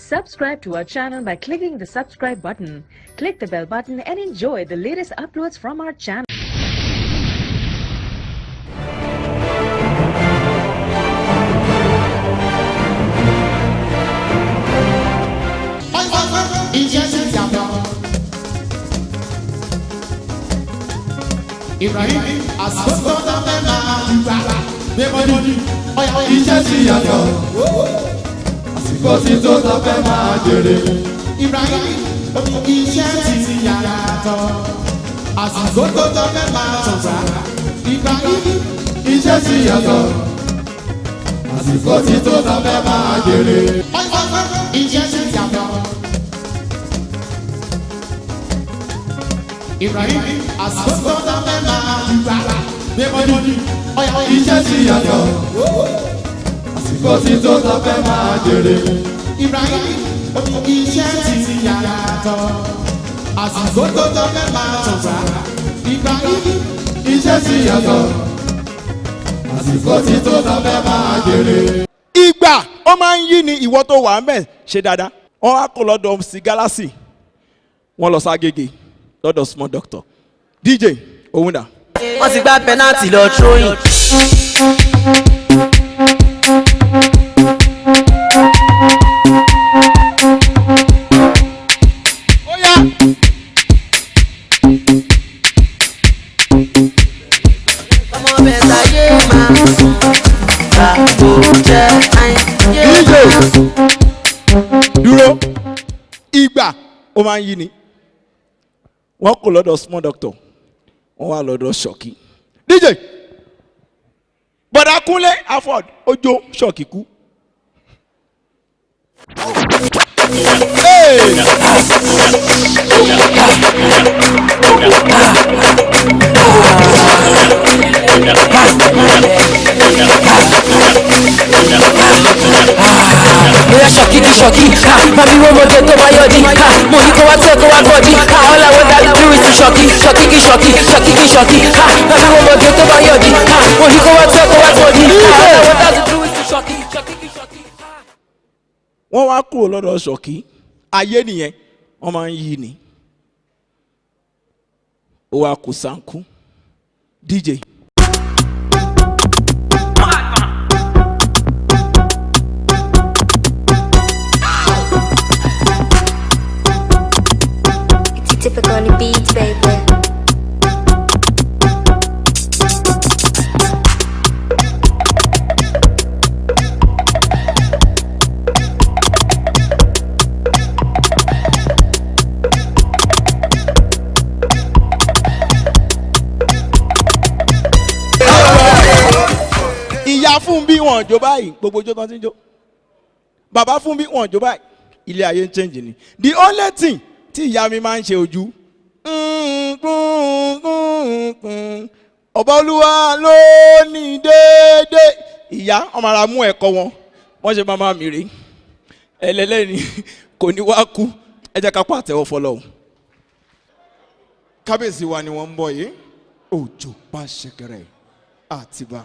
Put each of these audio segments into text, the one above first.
Subscribe to our channel by clicking the subscribe button. Click the bell button and enjoy the latest uploads from our channel. Ibrahim àsìkò tó fẹ́ máa gbà gbẹ́mọ́dún iṣẹ́ ti yàtọ̀ Àsìkò tí tó ta fẹ́ máa jèrè. Ibrahim iṣẹ́ ti yàtọ̀ àsìkò tó fẹ́ máa gbà Ibrahim Iṣẹ́ ti yàtọ̀. Àsìkò tí tó ta fẹ́ máa jèrè. Iṣẹ́ ti yàtọ̀ Ibrahim àsìkò tó fẹ́ máa gbà gbẹ́mọ́dún Iṣẹ́ ti yàtọ̀. Àsìkò tí tó ta fẹ́ máa jèrè. Ibrahim iṣẹ́ ti yàtọ̀ àsìkò tó fẹ́ máa gbà Ibrahim Iṣẹ́ ti yàtọ̀. Àsìkò tí tó ta fẹ́ máa jèrè. Ìgbà ó máa ń yí ni ìwọ tó wà ń bẹ̀ ṣe dáadáa. Wọ́n á kó lọ́dọ̀ sí Galaxy, wọ́n lọ ságége lọ́dọ̀ Small Doctor. DJ òun dà. Wọ́n ti gbá penalty lọ throwing. Ó yá. Ọmọ bẹ̀ta yé máa gbà kó jẹ́ àyè. DJ dúró. Ìgbà ó máa ń yí ni wọ́n kò lọ́dọ̀ Small Doctor, wọ́n wà lọ́dọ̀ Ṣọ̀kí. DJ bọ̀dà Kúnlé Afod ojo Ṣọ̀kí kú. Hey! Bóyá ṣọ̀kí kí ṣọ̀kí, ha, mami wo mọ̀jẹ̀ tó máa yọ̀dí, ha, mo ní kó wá tẹ́ kó wá gbọ̀dí, ha, all I want to do is to ṣọ̀kí, ṣọ̀kí kí ṣọ̀kí, ṣọ̀kí kí ṣọ̀kí, ha, mami wo mọ̀jẹ̀ tó máa yọ̀dí, ha, mo ní kó wá tẹ́ kó wá gbọ̀dí, ha, all I want to do is to ṣọ̀kí, ṣọ̀kí kí ṣọ̀kí. Wọ́n wá kúrò lọ́dọ̀ Ṣọ̀kí. Ayé nìyẹn, wọ́n máa ń yí ni. Ó wá kó sáńkú. DJ. It's your typical on the beat, baby. Ìyá fún bí wọn jó báyìí, gbogbo ijó tán ti ń jó. Bàbá fún bí wọn jó báyìí, ilé ayé ń change ni. The only thing tí ìyá mi máa ń ṣe ojú. Ọba Olúwa ló ní déédé. Ìyá ọmọ ara mú ẹ̀kọ́ wọn, wọ́n ṣe máa máa mi rè. Ẹlẹ́lẹ́ni kò ní wá kú, ẹ jẹ́ ká pa àtẹ́wọ́ fọlọ́hún. Kábíyèsí wa ni wọ́n ń bọ̀ yìí, òjò pa ṣẹ̀kẹ̀rẹ̀ àtibá.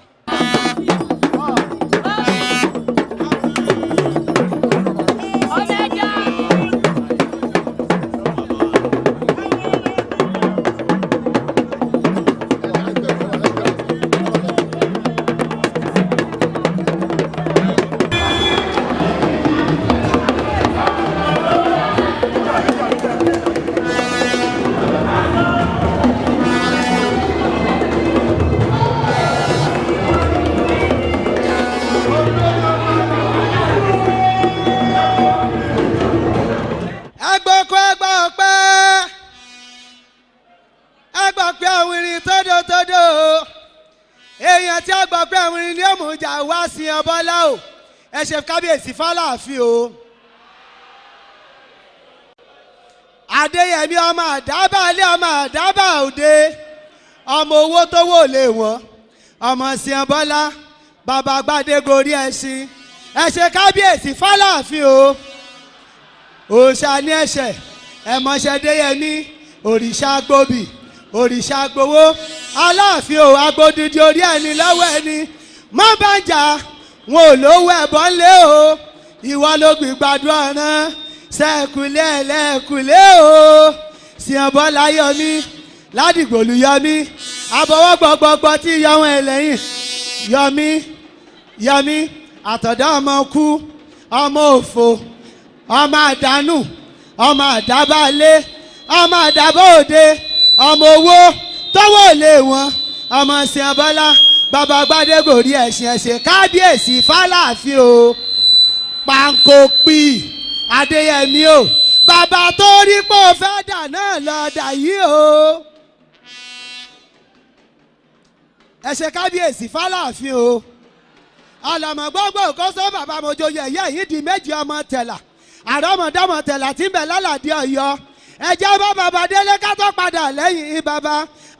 Ẹgbọ́kọ́ ẹgbọ́ ọpẹ́ ẹgbọ́ pé àwìnrin tódòtódò èèyàn tí ẹgbọ́ pé àwìnrin ní òmùjà wá sí ọbọ́lá o. Ẹ ṣe kábíyèsí fàlàáfíà o. Adéyẹmí ọmọ àdábà ilé ọmọ àdábà òde ọmọ owó tó wò lé wọn ọmọ sí ọbọ́lá bàbá gbadégorí ẹṣin. Ẹ ṣe kábíyèsí fàlàáfíà o. Òòṣà ní ẹ̀ṣẹ̀ ẹ̀mọ́ṣẹ́ déyẹmí òrìṣà gbòbì òrìṣà gbowó aláàfin ò agbódìdí orí ẹni lọ́wọ́ ẹni mọ́ bá ń jà wọn ò lówó ẹ̀bọ ńlẹ̀ o. Ìwọ ló gbìn gbàdúrà náà sẹ́ẹ̀kúlé ẹlẹ́ẹ̀kúlé o. Sìyànbọ́lá yọmí ládìgbòlù yọmí àbọ̀wọ́ gbọgbọgbọ tí yọwọn ẹlẹ́yìn yọmí yọmí àtọ̀dá ọmọ kú ọmọ òfò ọmọ àdánù ọmọ àdábálé ọmọ àdábọ̀ òde ọmọ owó tọwọ́ lé wọn ọmọ Sìyànbọ́lá bàbá Gbádégòrí ẹ̀sìn ẹ̀sìn kábíyèsí fàlàáfíà o. Pankopì Adéyẹmí o, bàbá tó rí pé ó fẹ́ dà náà lọ dà yìí o. Ẹ ṣe kábíyèsí fàlàáfíà o. Ọlọmọ gbogbo kóso bàbá mojoyè ẹyẹ yìí di méjì ọmọ tẹ̀là àrọ́mọdọ́mọ tẹ̀là tí ń bẹ lálàdí Ọ̀yọ́. Ẹjẹ́ bá bàbá délé ká tó padà lẹ́yìn bàbá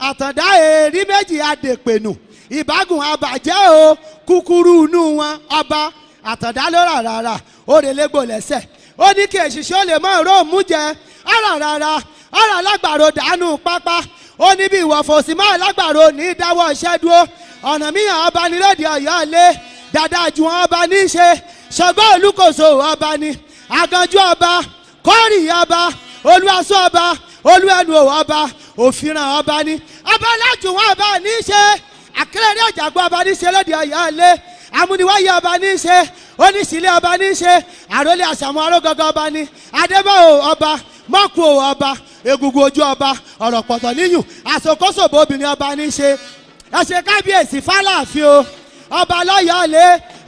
àtàndá èrí méjì adèpẹ̀nù ìbágùn abàjẹ́ o kúkúrú inú wọn ọba àtàndá ló rà rárá ó rè légbò lẹ́sẹ̀ ó ní kí èṣìṣẹ́ ó lè mọ ìró mú jẹ ọ̀rà rárá ọ̀rà lágbàro dànù pápá ó ní bí ìwọ̀fọ̀sí máa lágbàro ní dáwọ́ iṣẹ́ dúró ọ̀nà míyàn ọba ní lóde Ọ̀yọ́ lé dàda ju wọn ọba ní í ṣe ṣọgbọ́n olúkòso ọba ní àgànjú ọba kórì ọba olúwaṣọ ọba olúẹnu ọba òfìràn ọba ní ọba lájú wọn ọba ní í ṣe àkẹrẹ ọjàgbọ́ ọba ní í ṣe lóde Ọ̀yọ́ lé amúniwáyé ọba ní í ṣe oníṣìlẹ̀ ọba ní í ṣe àròlé àṣàmú arógangan ọba ní adébáwò ọba mọ́kù ọba egungun ojú ọba ọ̀rọ̀ pọ̀tọ̀ níyùn àsokóṣòbó obìnrin ọba ní í ṣe ẹ ṣe kábíyèsí fàlàáfíà o ọba lọ́yọ̀ọ́ lé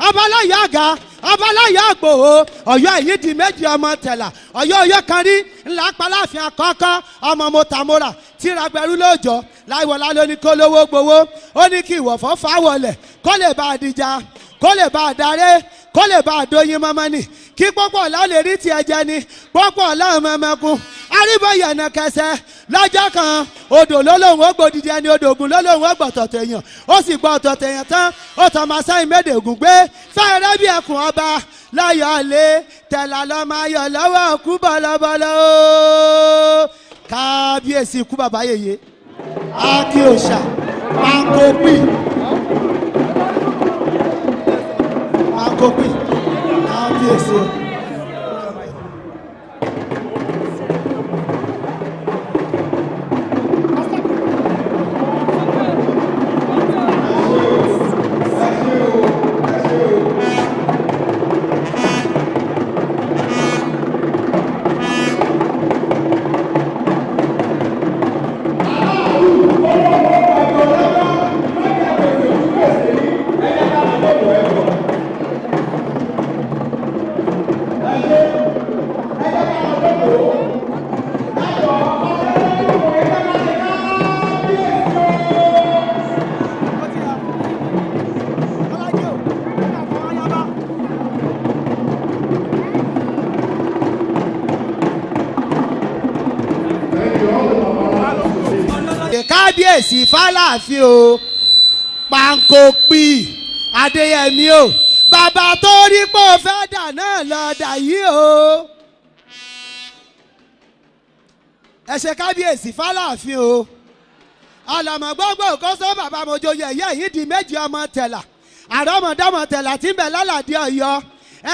ọba lọ́yọ̀ọ́ àga ọba lọ́yọ̀ọ́ àgbòho Ọ̀yọ́ èyí di méjì ọmọ tẹ̀là Ọ̀yọ́ Ọ̀yọ́ kan rí ńlá paláfin àkọ́kọ́ ọmọ mọ́tàmọ́ra tíra gbẹrú lóòjọ́ láìwọlá ló ní kó lówó gbowó ó ní kí ìwọ̀fọ́ fà wọlẹ̀ kó lè bá a dìjà kó lè bá a darẹ́ kó lè bá a dóyin mọ́mọ́ ni kí pọ́pọ́ ọ̀la lè rí tiẹ̀ jẹ ni pọ́pọ́ ọ̀la mọ̀mọ́kun aríbọ̀yẹ̀nà kẹsẹ̀ lọ́jọ́ kan odò lólóhùn ó gbòdìdì ẹni odò ògùn lólóhùn ó gbọ̀tọ̀tọ̀ èèyàn ó sì gbọ́ ọ̀tọ̀tọ̀ èèyàn tán ó tọ́ ma sáyìn méde ògùn gbé fẹ́ẹ́rẹ́ bí ẹkùn ọba lọ́yọ̀ọ́ lé tẹ̀lá lọ́mọ ayọ̀ lọ́wọ́ kú bọ́lọ́bọ́lọ́ ó kábíyèsí ikú bàbá yèyé akíọ̀ṣà pankopi pankopi kábíyèsí o. Kábíyèsí fàlàáfíà o Pankopì Adéyẹmí o bàbá tó rí pé ó fẹ́ dà náà lọ dà yìí o. Ẹ ṣe kábíyèsí fàlàáfíà o ọlọmọ gbogbo kóso bàbá mojoyè ẹyẹ yìí di méjì ọmọ tẹ̀là àrọ́mọdọ́mọ tẹ̀là tí ń bẹ lálàdí Ọ̀yọ́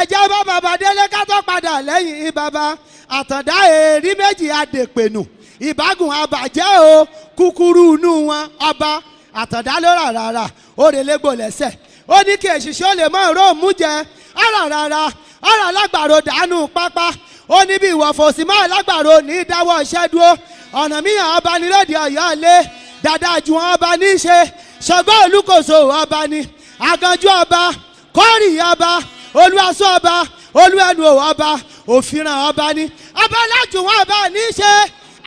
ẹjẹ́ bá bàbá délé ká tó padà lẹ́yìn bàbá àtàndá èrí méjì adèpẹ̀nù ìbágùn abàjẹ́ o kúkúrú inú wọn ọba àtàndá ló rà rárá ó rè légbò lẹ́sẹ̀ ó ní kí èṣìṣẹ́ ó lè mọ ìró mú jẹ ọ̀rà rárá ọ̀rà lágbàro dànù pápá ó ní bí ìwọ̀fọ̀sí máa lágbàro ní dáwọ́ iṣẹ́ dúró ọ̀nà míyàn ọba ní lóde Ọ̀yọ́ lé dàda ju wọn ọba ní í ṣe ṣọgbọ́n olúkòso ọba ní àgànjú ọba kórì ọba olúwaṣọ ọba olúẹnu ọba òfìràn ọba ní ọba lájú wọn ọba ní í ṣe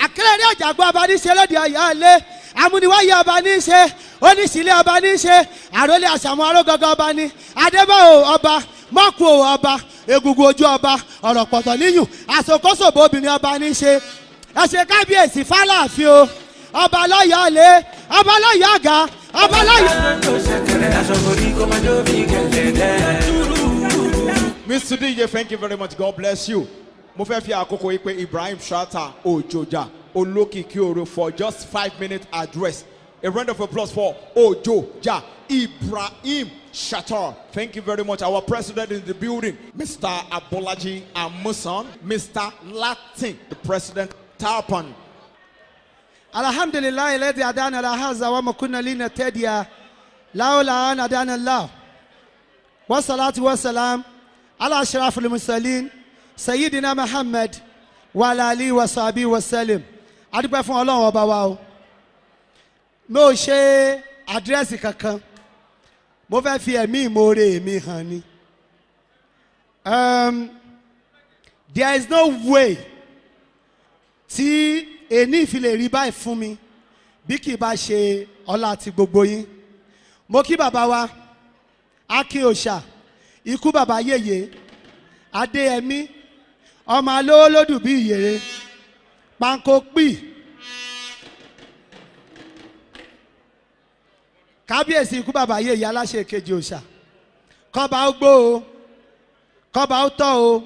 àkẹrẹ ọjàgbọ́ ọba ní í ṣe lóde Ọ̀yọ́ lé amúniwáyé ọba ní í ṣe oníṣìlẹ̀ ọba ní í ṣe àròlé àṣàmú arógangan ọba ní adébáwò ọba mọ́kù ọba egungun ojú ọba ọ̀rọ̀ pọ̀tọ̀ níyùn àsokóṣòbó obìnrin ọba ní í ṣe ẹ ṣe kábíyèsí fàlàáfíà o ọba lọ́yọ̀ọ́ lé ọba lọ́yọ̀ọ́ àga ọba lọ́yọ̀ọ́. Mr. DJ, thank you very much. God bless you. Mo fẹ́ fi àkókò yìí pé Ibrahim Shatta Ojoja Olókìkí Òru for just 5-minute address. A round of applause for Ojoja Ibrahim Shatter. Thank you very much. Our president in the building, Mr. Abolaji Amusan, Mr. Latin, the president Tarpan. Alhamdulillah alladhi hadana la hadha wa ma kunna linahtadiya lawla an hadana Allah. Wassalatu wassalam ala ashrafil mursalin sayyidina Muhammad wa ala alihi wa sahbihi wa sallim. A dúpẹ́ fún Ọlọ́run ọba wa o. Mi ò ṣe address kankan. Mo fẹ́ fi ẹ̀mí ìmoore mi hàn ni. There is no way tí èní ìfi lè rí báyìí fún mi bí kì í bá ṣe ọlá àti gbogbo yín. Mo kí bàbá wa Akin Òòṣà, ikú bàbá yèyé Adéyẹmí, ọmọ alówó lódù bí ìyèrè panko pì, kábíyèsí ikú bàbá yèyé aláṣẹ kejì òòṣà, kọba ó gbó o, kọba ó tọ́ o,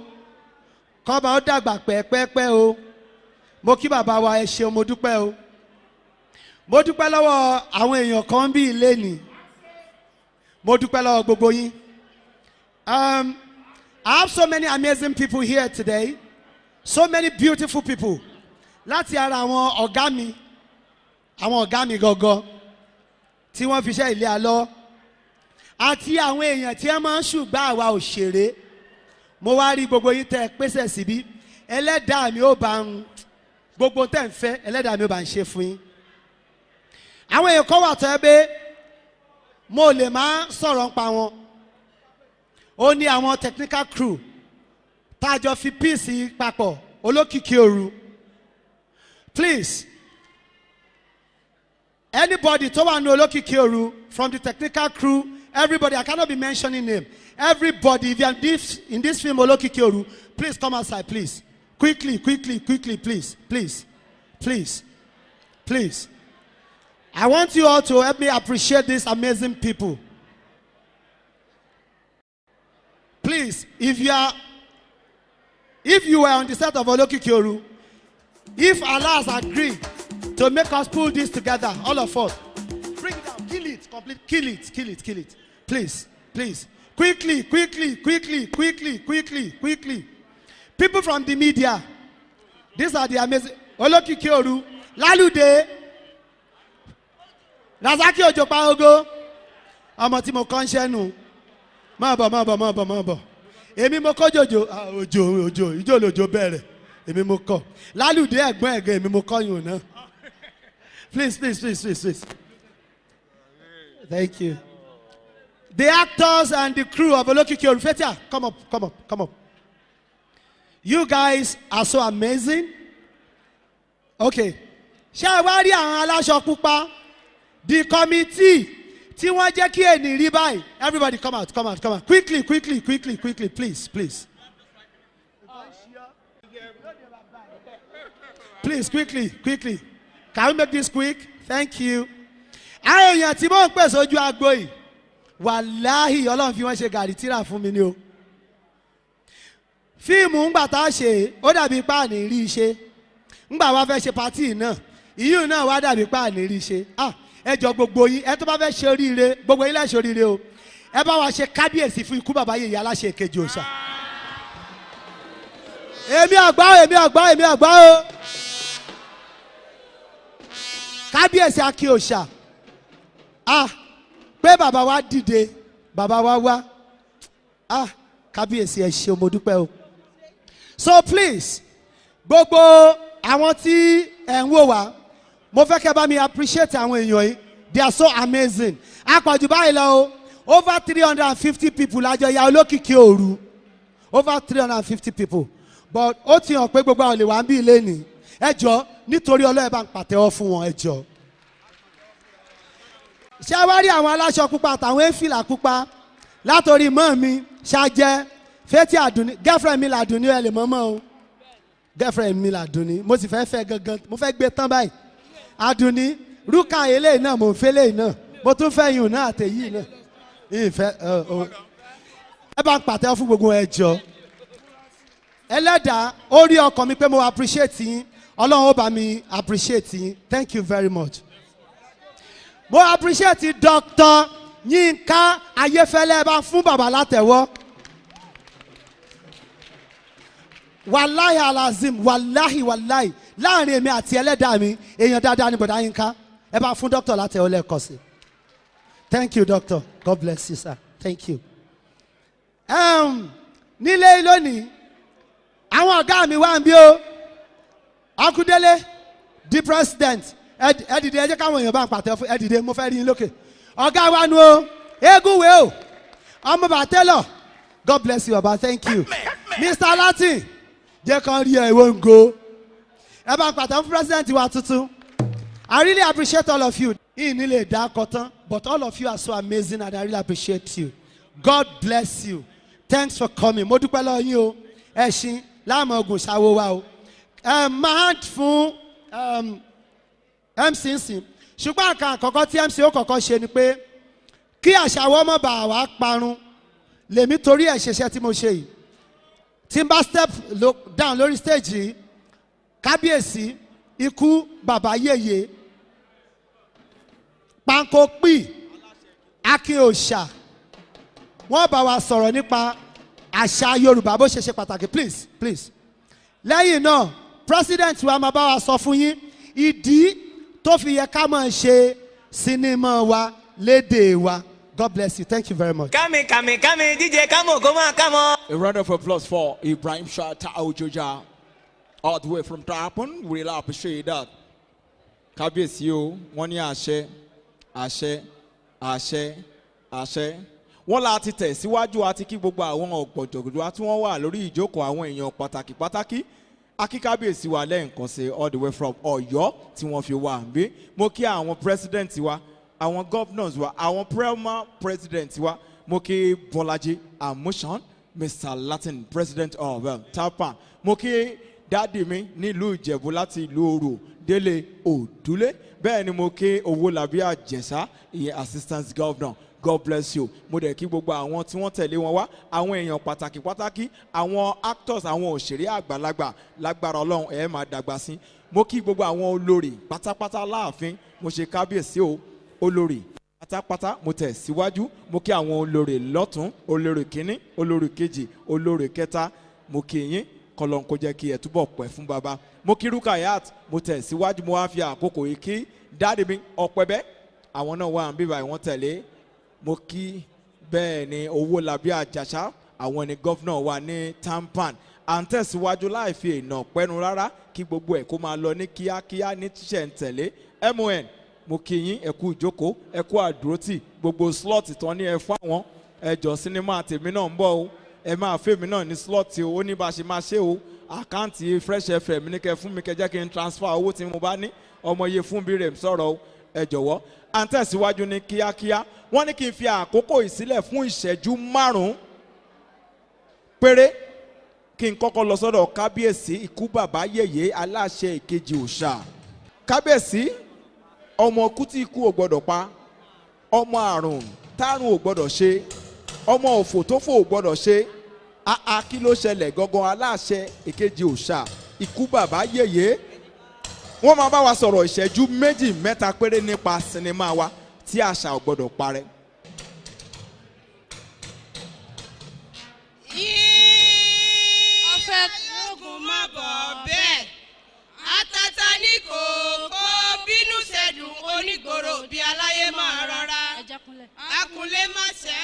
kọba ó dàgbà pẹ́ẹ́pẹ́ẹ́pẹ́ o. Mo kí bàbá wa, ẹ ṣeun, mo dúpẹ́ o. Mo dúpẹ́ lọ́wọ́ àwọn èèyàn kan bí ilé ni. Mo dúpẹ́ lọ́wọ́ gbogbo yín. I have so many amazing people here today, so many beautiful people. Láti ara àwọn ọ̀gá mi, àwọn ọ̀gá mi gangan tí wọ́n fi iṣẹ́ ilé alọ́, àti àwọn èèyàn tí wọ́n máa ń ṣùgbọ́n àwa òṣèré. Mo wá rí gbogbo yín tẹ́ ẹ pèsè síbí. Ẹlẹ́dàá mi ò bá ń gbogbo tẹ́ ń fẹ́, ẹlẹ́dàá mi ò bá ń ṣe fún yín. Àwọn èèyàn kan wà tó ẹ pé mo lè máa sọ̀rọ̀ nípa wọn. Ó ní àwọn technical crew tá a jọ fi píìsì papọ̀, Olókìkí Òru. Please, anybody tó wà ní Olókìkí Òru from the technical crew, everybody, I cannot be mentioning name. Everybody, if you are in this film Olókìkí Òru, please come outside, please. Quickly, quickly, quickly, please, please, please, please. I want you all to help me appreciate these amazing people. Please, if you were on the set of Olókìkí Òru, if Allah has agreed to make us pull this together, all of us, bring it down, kill it, complete, kill it, kill it, kill it. Please, please, quickly, quickly, quickly, quickly, quickly, quickly. People from the media, these are the amazing Olókìkí Òru, Lálùdé, Razaki Ojopa Ogo, ọmọ tí mo kọ́ ń ṣẹ́nu, máa bọ̀, máa bọ̀, máa bọ̀, máa bọ̀. Èmi mo kọ́ jòjò, ah, òjò, òjò, ìjò lòjò bẹ̀rẹ̀, èmi mo kọ́. Lálùdé ẹ̀gbọ́n ẹ̀gẹ́, èmi mo kọ́ yùn náà. Please, please, please, please, please. Thank you. The actors and the crew of Olókìkí Òru, Fathia, come up, come up, come up. You guys are so amazing. Okay. Ṣé ẹ wá rí àwọn aláṣọ pupa? The committee tí wọ́n jẹ́ kí ènì rí báyìí. Everybody come out, come out, come out. Quickly, quickly, quickly, quickly, please, please. Please, quickly, quickly. Can we make this quick? Thank you. Àwọn èèyàn tí mò ń pè sójú agbo yìí, wàláhì Ọlọ́run fi wọ́n ṣe gàrí tíra fún mi ni o. Fíìmù ńgbà tá a ṣe, ó dàbí páàní rí i ṣe. Ńgbà wá fẹ́ ṣe patí náà, ìyún náà wá dàbí páàní rí i ṣe. Ah, ẹ jọ gbogbo yín, ẹ tó bá fẹ́ ṣe oríire, gbogbo yín lẹ́ ṣe oríire o. Ẹ bá wa ṣe kábíyèsí fún ikú bàbá yèyé aláṣẹ èkejì òòṣà. Èmi àgbá o, èmi àgbá o, èmi àgbá o. Kábíyèsí Akin Òòṣà. Ah, pé bàbá wa dìde, bàbá wa wá. Ah, kábíyèsí ẹ ṣeun, mo dúpẹ́ o. So please, gbogbo àwọn tí ẹ̀ ń wò wá, mo fẹ́ kẹ́ bá mi appreciate àwọn èèyàn yìí. They are so amazing. Àpọ̀jù báyìí lọ o. Over 350 people lájọ ya Olókìkí Òru. Over 350 people. But ó ti hàn pé gbogbo àwọn lè wá ń bí ilé ni. Ẹ jọ nítorí Ọlọ́run bá ń pàtẹ́wọ́ fún wọn, ẹ jọ. Ṣé wá rí àwọn aláṣọ pupa àtàwọn éfìlà pupa látòrí mọ́ mi ṣáájẹ́ Fathia Àdùnní, girlfriend mi làdùnní, ẹ lè mọ́ mọ́ o. Girlfriend mi làdùnní, mo sì fẹ́ fẹ́ gangan, mo fẹ́ gbé tán báyìí. Àdùnní, rúkà eléyìí náà, mò ń fẹ́ eléyìí náà, mo tún fẹ́ yùn náà àtẹ̀yí náà. Ìfẹ́ ẹ bá ń pàtẹ́wọ́ fún gbogbo ẹ jọ. Ẹlẹ́dàá ó rí ọkàn mi pé mo appreciate yín, Ọlọ́run ó bá mi appreciate yín. Thank you very much. Mo appreciate Dr. Yínká Ayéfẹ́lẹ́, bá fún bàbá látẹ̀wọ́. Wàláhì alazim, wàláhì wàláhì, láàrin èmi àti ẹlẹ́dàá mi, èèyàn dáadáa ni bọ̀dá Yínká. Ẹ bá fún doctor látẹ̀wọ́ lẹ́ẹ̀kan sí. Thank you, doctor. God bless you, sir. Thank you. Nílé lónìí, àwọn ọ̀gá mi wà ń bí o. Akúndélé, the president, ẹ dìde, ẹ jẹ́ káwọn èèyàn bá ń pàtẹ́ fún ẹ. Dìde, mo fẹ́ rí yín lókè. Ọ̀gá wa nu o, eégún wé o, ọmọ bàtẹ́lọ̀. God bless you, baba. Thank you. Mr Latin, jẹ́ kán rí ẹ, ìwé ń go. Ẹ bá ń pàtẹ́ fún president wa tuntun. I really appreciate all of you. Ìní lè dá akọ tán, but all of you are so amazing and I really appreciate you. God bless you. Thanks for coming. Mo dúpẹ́ lọ́wọ́ yín o. Ẹ̀sìn láàmú ogun ṣàwo wa o. Ẹ máa fún MC ń sìn. Ṣùgbọ́n àkàn àkọ́kọ́ tí MC ó kọ́kọ́ ṣe ni pé kí àṣà wọ́n mọ̀ bá wa parun lèmi torí ẹ̀ ṣiṣẹ́ tí mo ṣe yìí. Tí n bá step down lórí stage yìí, kábíyèsí ikú bàbá yèyé panko pì akin òòṣà, wọ́n bá wa sọ̀rọ̀ nípa àṣà Yorùbá bó ṣe ṣe pàtàkì. Please, please. Lẹ́yìn náà, president wa máa bá wa sọ fún yín ìdí tó fi yẹ ká máa ṣe sinimá wa lédè wa. God bless you. Thank you very much. Kame kame kame DJ kamo koma kamo. A round of applause for Ibrahim Shatta Ojoja, all the way from Tapan. We really appreciate that. Kábíyèsí o, wọ́n ní àṣẹ, àṣẹ, àṣẹ, àṣẹ. Wọ́n la ti tẹ̀ síwájú àti kí gbogbo àwọn ọ̀gbọ̀jọ̀gbọ̀ tí wọ́n wà lórí ìjókòó, àwọn èèyàn pàtàkì pàtàkì. Akíkábíyèsí wa lẹ́ẹ̀kan sí, all the way from Ọ̀yọ́ tí wọ́n fi wà ń bí. Mo kí àwọn president wa, àwọn governors wa, àwọn former president wa. Mo kí Bọ́lájí Amusan, Mr Latin, president of TAMPAN. Mo kí daddy mi nílùú Ìjẹ̀bú láti ìlú Orò, Délé Òdúlé. Bẹ́ẹ̀ ni mo kí Owólabí Àjẹsà, ìyẹn assistant governor. God bless you. Mo dẹ̀ kí gbogbo àwọn tí wọ́n tẹ̀lé wọn wá, àwọn èèyàn pàtàkì pàtàkì, àwọn actors, àwọn òṣèré àgbàlagbà. Lágbára Ọlọ́run, ẹ̀ máa dàgbà sí. Mo kí gbogbo àwọn olórí pátápátá láàfin. Mo ṣe kábíyèsí o, olórí pátápátá. Mo tẹ̀ síwájú, mo kí àwọn olórí lọ́tún, olórí kínní, olórí kejì, olórí kẹta. Mo kí yín, kọlọ́n kó jẹ́ kí ẹ túbọ̀ pẹ́ fún baba. Mo kí Rukayat. Mo tẹ̀ síwájú, mo wá fi àkókò yìí kí daddy mi ọ̀pẹ̀bẹ́, àwọn náà wà ń bíbá ìwọ̀n tẹ̀lé. Mo kí bẹ́ẹ̀ ni Owólabí Àjàṣà, àwọn ni governor wa ní TAMPAN. À ń tẹ̀síwájú láì fi ìnà pẹ́nu rárá, kí gbogbo ẹ̀ kó máa lọ ní kíákíá ní tíṣẹ̀ntẹ̀lé. Mon, mo kí yín, ẹ kú ìjókòó, ẹ kú àdúrótì. Gbogbo slot tán ní ẹ fún àwọn ẹjọ́ sinimá tèmi náà ń bọ̀ o. Ẹ máa fèmí náà ní slot o. Ó ní bá a ṣe máa ṣe o. Account Fresh FM ní kẹ́ fún mi, kẹ́ jẹ́ kí n transfer owó tí mo bá ní. Ọmọ iye fún bí rẹ̀ ń sọ̀rọ̀ o. Ẹ jọ̀wọ́, à ń tẹ̀síwájú ní kíákíá. Wọ́n ní kí n fi àkókò ìsílẹ̀ fún ìṣẹ́jú 5 péré, kí n kọ́kọ́ lọ sọ́dọ̀ kábíyèsí ikú bàbá yèyé, aláṣẹ ìkejì òòṣà. Kábíyèsí, ọmọ kú tí ikú ò gbọ́dọ̀ pa, ọmọ àrùn tárùn ò gbọ́dọ̀ ṣe, ọmọ òfò tó fò ò gbọ́dọ̀ ṣe. Àá, kí ló ṣẹlẹ̀ gangan? Aláṣẹ ìkejì òòṣà, ikú bàbá yèyé, wọ́n máa bá wa sọ̀rọ̀ ìṣẹ́jú 2, 3 péré nípa sinimá wa tí àṣà ò gbọ́dọ̀ parẹ́. Ọ̀fẹ́ kógun má bọ̀ bẹ́ẹ̀. Atata ní kòkó bínú ṣẹ̀dùn onígboro bí aláyé máa rọra. Akunlé má ṣẹ́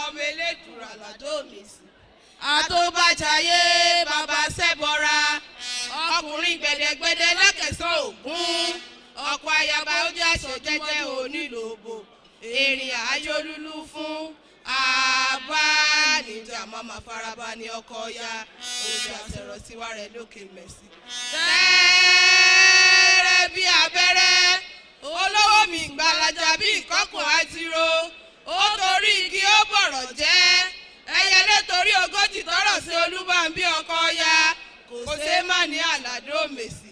ọmọ elédùrà ládó mi sí. Àtòbàjáyé bàbá sẹ́bọra. Ọkùnrin gbẹ̀dẹ̀gbẹ̀dẹ̀ lákẹ̀sán ògún. Ọkọ̀ ayaba ó jẹ́ aṣọ jẹ́jẹ́ onílòbò. Èrìn àjò lúlú fún àbá níjà màmá faraba ní ọkọ̀ ya. Ojú àṣẹrọ síwá rẹ̀ lókè mẹ́sì. Tẹ́rẹ́ bí abẹ́rẹ́ olówó mi gbalaja bí ìkọ́kùn àtiró. Ó torí igi ó bọ̀rọ̀ jẹ́. Ẹyẹlé torí 40 tọrọ sí Olúbànbí ọkọ̀ ya. Kò ṣeé má ní àlàdó mèsì.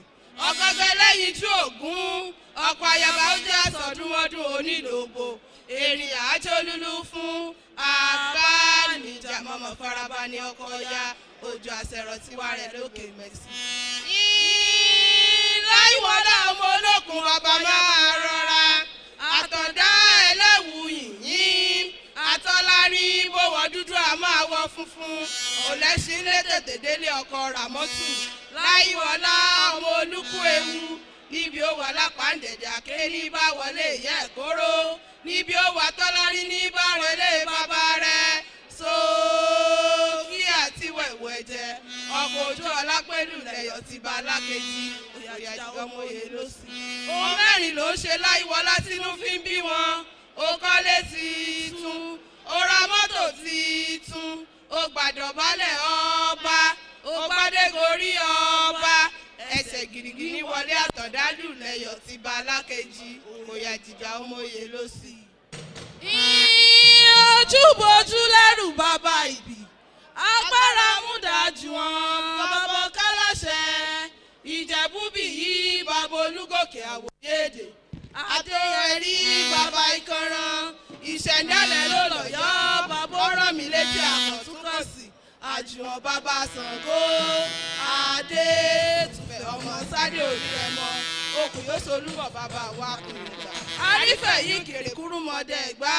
Ọ̀gọ́gọ́ ẹlẹ́yin tú ògún. Ọkọ̀ ayaba ó jẹ́ àsọdúnmọ́dún onílòbò. Èrìn àjò lúlú fún àbá níjà mọ́mọ́ faraba ní ọkọ̀ ya. Ojú àṣẹrọ tiwa rẹ̀ lókè mẹ́sì. Láìwọlá ọmọ olókun bàbá máa rọra. Àtọ̀dá ẹlẹ́wù yìnyín. funfun ọ̀lẹ́sìn lé tètè délé ọkọ Ràmọ́tù Láyíwọlá ọmọ olúkú ewu níbi ó wà lápàǹdẹ̀dẹ̀ àké ní bá wọlé ìyá ẹ̀kọ́rọ́ níbi ó wà tọ́lárí ní bá relé bàbá rẹ̀ sókí àti wẹ̀wẹ̀ ẹ̀jẹ̀ ọkọ̀ ojú ọlá pẹ̀lú lẹ́yọ̀ ti bá alákejì òyà ìjọmọye ló sì. Ohun mẹ́rin ló ń ṣe Láyíwọlá tínú fi ń bí wọn. Ó kọ́lé titun, ó ra mọ́tò titun, ó gbàdọ̀bálẹ̀ ọba, ó gbádégorí ọba. Ẹsẹ̀ gìrìgìrì wọlé àtọ̀dálù lẹ́yọ̀ ti bá alákejì òyà ìjìjà ọmọye ló sì. Ojúbojú lẹ́rù bàbá ìbí agbára múdájú wọn bàbá kálàṣẹ Ìjẹ̀bú bì yí bàbá Olúgòkè Àwòyédè Adéyẹrí bàbá Ìkànràn ìṣẹ̀dálẹ̀ ló lọ́yọ́ bàbá ọ̀rọ̀ mi létí àkàntúnkànsì àjùwọ̀n bàbá Ṣàngó Adétúfẹ̀ ọmọ sáré orí rẹ̀ mọ́ okùn yóò solúbọ̀ bàbá wa kùnùgbà. Arífẹ̀ yìí kèrè kúrúmọdé ẹ̀gbá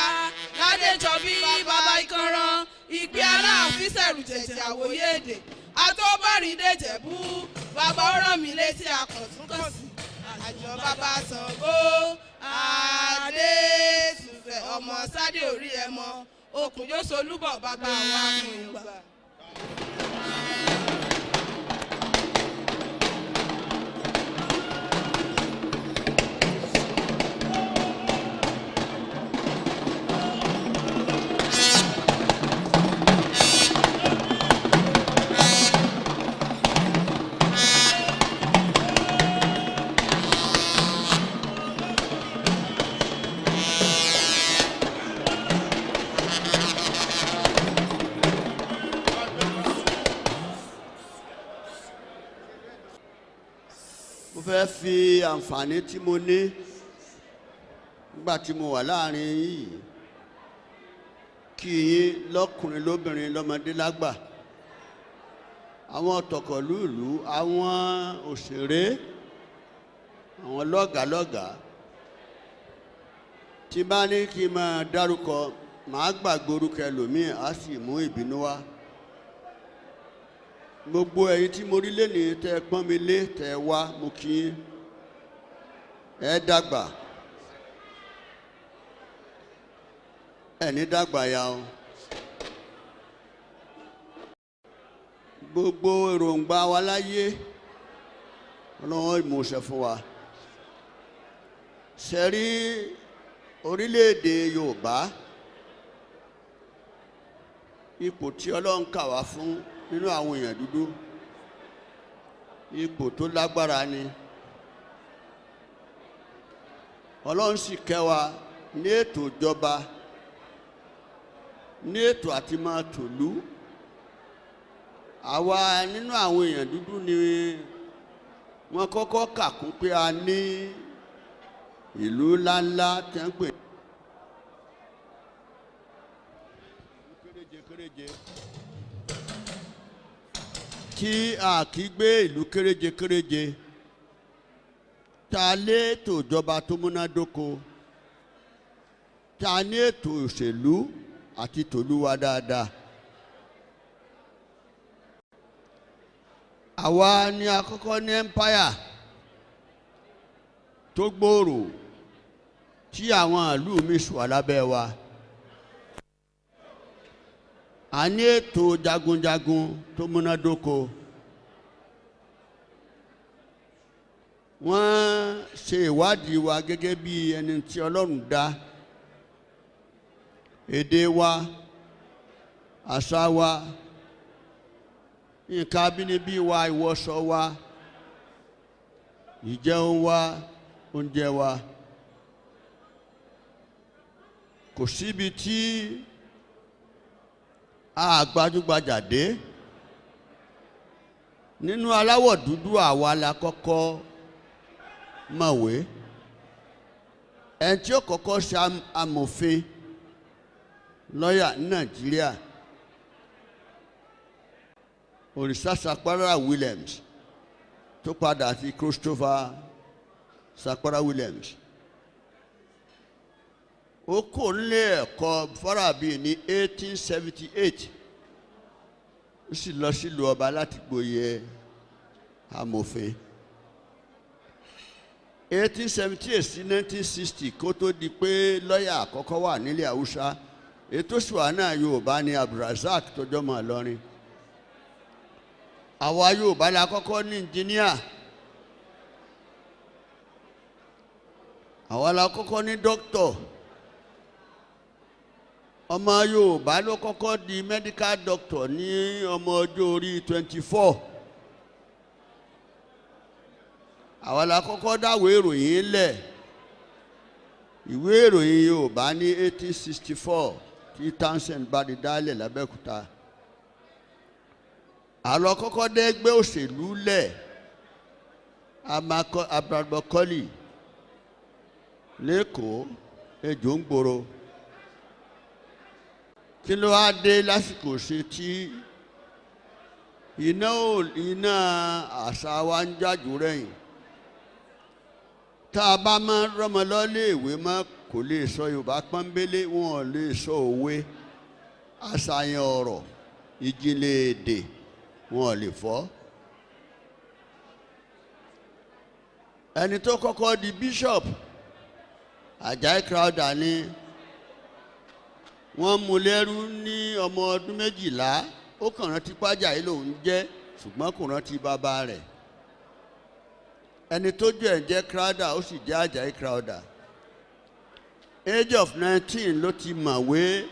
ládéjọbí bàbá Ìkànràn ìgbé aláàfin sẹ̀rù jẹ̀jẹ̀ Àwòyédè àtọ́bárìndé Jẹ̀bú bàbá ọ̀rọ̀ mi létí àkàntúnkànsì àjọ bàbá Ṣàngó Adétúfẹ̀ ọmọ sáré orí ẹ̀ mọ́ okùn yóò solúbọ̀ bàbá wa kùnùgbà. Mo fẹ́ fi àǹfààní tí mo ní nígbà tí mo wà láàrin yìí kí yín lọ́kùnrin lóbìnrin lọ́mọdé lágbà, àwọn tọkọlúùlú, àwọn òṣèré, àwọn lọ́gàlọ́gàá. Tí bá ní kí n máa dárúkọ, màá gbàgbé orúkọ ẹlòmíì á sì mú ìbínú wá. Gbogbo ẹ̀yin tí mo rí lénìí tẹ́ ẹ pọ́n mi lé tẹ́ ẹ wá, mo kí yín. Ẹ dàgbà, ẹ ní dàgbà ya o. Gbogbo èròǹgbà wa láyé Ọlọ́run ìmúṣẹ fún wa. Ṣe rí orílẹ̀-èdè Yorùbá, ipò tí Ọlọ́run kà wá fún nínú àwọn èèyàn dúdú, ipò tó lágbára ni. Ọlọ́run sì kẹ́ wa ní ètò ìjọba, ní ètò àti máa tòlú. Àwa nínú àwọn èèyàn dúdú ni wọ́n kọ́kọ́ kà kún pé a ní ìlú ńláńlá tẹ́ ń pè kéréje kéréje tí a kì í gbé ìlú kéréje kéréje, ta létò ìjọba tó múnádóko, ta ní ètò òṣèlú àti tòlúwa dáadáa. Àwa ni àkọ́kọ́ ní empire tó gbòòrò tí àwọn ìlú mi sùn lábẹ́ wa. A ní ètò jagunjagun tó múnádóko. Wọ́n ṣe ìwádìí wa gẹ́gẹ́ bí ẹni tí Ọlọ́run dá. Èdè wa, àṣà wa, nǹkan abínibí wa, ìwọṣọ wa, ìjẹun wa, oúnjẹ wa. Kò síbi tí a gbajúgbajà dé nínú aláwọ̀ dúdú, àwa la kọ́kọ́ mọ̀wé. Ẹni tí ó kọ́kọ́ ṣe amòfin lọ́yà ní Nàìjíríà, Òrìṣà Sapara Williams, tó padà sí Christopher Sapara Williams, ó kò nílé ẹ̀kọ́ Farabi ní 1878. Ó sì lọ sílùú ọba láti gboyè amòfin. 1878 sí 1960 kó tó di pé lọ́ọ̀yà àkọ́kọ́ wà nílẹ̀ Haúsá, ètò ìṣùwà náà Yorùbá ni Abdulrasaq tó jọmọ Ìlọrin. Àwa Yorùbá la kọ́kọ́ ní engineer, àwa la kọ́kọ́ ní doctor. Ọmọ Yorùbá ló kọ́kọ́ di medical doctor ní ọmọ ọjọ́ orí 24. Àwa la kọ́kọ́ dáwọ́ ìròyìn lẹ̀, ìwé ìròyìn Yorùbá ní 1864 tí Townsend bá di dálẹ̀ l'Abẹ́òkúta. Àlọ́ kọ́kọ́ dẹ́gbẹ́ òṣèlú lẹ̀, Abragbọ́kọ́lì lẹ́kọ̀ọ́ ejò ń gbòòrò. Kí ló wá dé lásìkò ṣe tí iná àṣà wa ń jájú rẹ̀yìn? Tá a bá máa rọ́mọ lọ́lé ìwé mọ́, kò lè sọ Yorùbá pọ́nbélé, wọn ò lè sọ òwe, àṣàyàn ọ̀rọ̀, ìjìnlẹ̀ èdè wọn ò lè fọ́. Ẹni tó kọ́kọ́ di bishop, Àjàyí Crowther ni. Wọ́n mú lẹ́rú ní ọmọ ọdún 12, ó kàn rántí pàjáyé lòun jẹ́, ṣùgbọ́n kò rántí bàbá rẹ̀. Ẹni tó jẹ́ ẹ̀ jẹ́ Crowther, ó sì jẹ́ Àjàyí Crowther. Age of 19 ló ti mọ̀wé,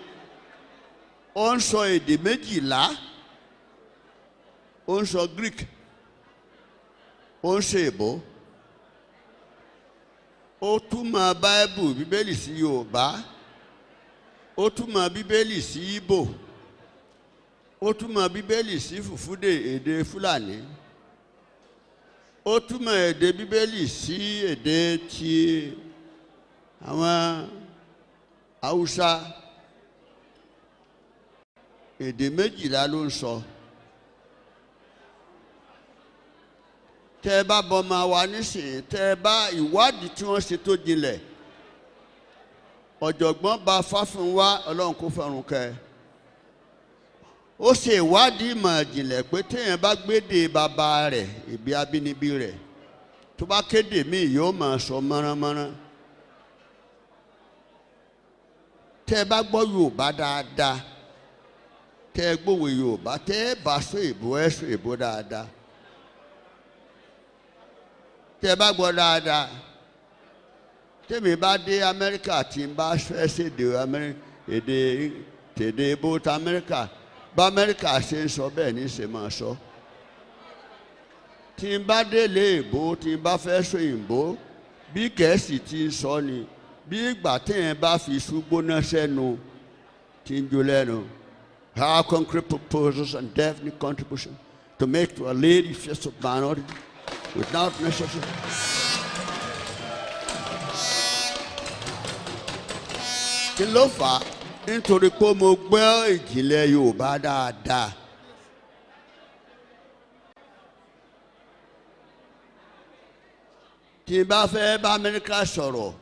ó ń sọ èdè 12, ó ń sọ Greek, ó ń ṣe èbó, ó túmọ̀ Báíbù Bíbélì sí Yorùbá, ó túmọ̀ Bíbélì sí Ìgbò, ó túmọ̀ Bíbélì sí Fùfúdè èdè Fúlàní, ó túmọ̀ èdè Bíbélì sí èdè ti àwọn Haúsá. Èdè 12 ló ń sọ. Tẹ́ ẹ bá bọ́mọ wa nísìnyí, tẹ́ ẹ bá ìwádìí tí wọ́n ṣe tó jinlẹ̀, ọ̀jọ̀gbọ́n bá Fáfúnwá, Ọlọ́run kó fọ̀run kẹ́, ó ṣe ìwádìí ìmọ̀ ìjìnlẹ̀ pé téèyàn bá gbédè bàbá rẹ̀, ìbí abínibí rẹ̀, tó bá kéde míì yóò máa sọ mọ́ránmọ́rán. Tẹ́ ẹ bá gbọ́ Yorùbá dáadáa, tẹ́ ẹ gbòwe Yorùbá, tẹ́ ẹ bá sọ èbó, ẹ sọ èbó dáadáa. Tẹ́ ẹ bá gbọ́ dáadáa, tẹ́mi bá dé Amẹ́ríkà tí n bá fẹ́ ṣèdè èdè tèdè ebó ti Amẹ́ríkà, bá Amẹ́ríkà ṣe ń sọ bẹ́ẹ̀ ní ṣe máa sọ. Tí n bá délé èbó, tí n bá fẹ́ sọ òyìnbó, bí Gẹ̀ẹ́sì ti ń sọ ni, bí ìgbà téèyàn bá fi iṣu gbóná sẹ́nu tí ń jó lẹ́nu. Our concrete proposals and definite contribution to make to a lady face of minority without necessary. Kí ló fà á? Nítorí pé mo gbọ́ ìjìnlẹ̀ Yorùbá dáadáa. Tí n bá fẹ́ bá Amẹ́ríkà sọ̀rọ̀,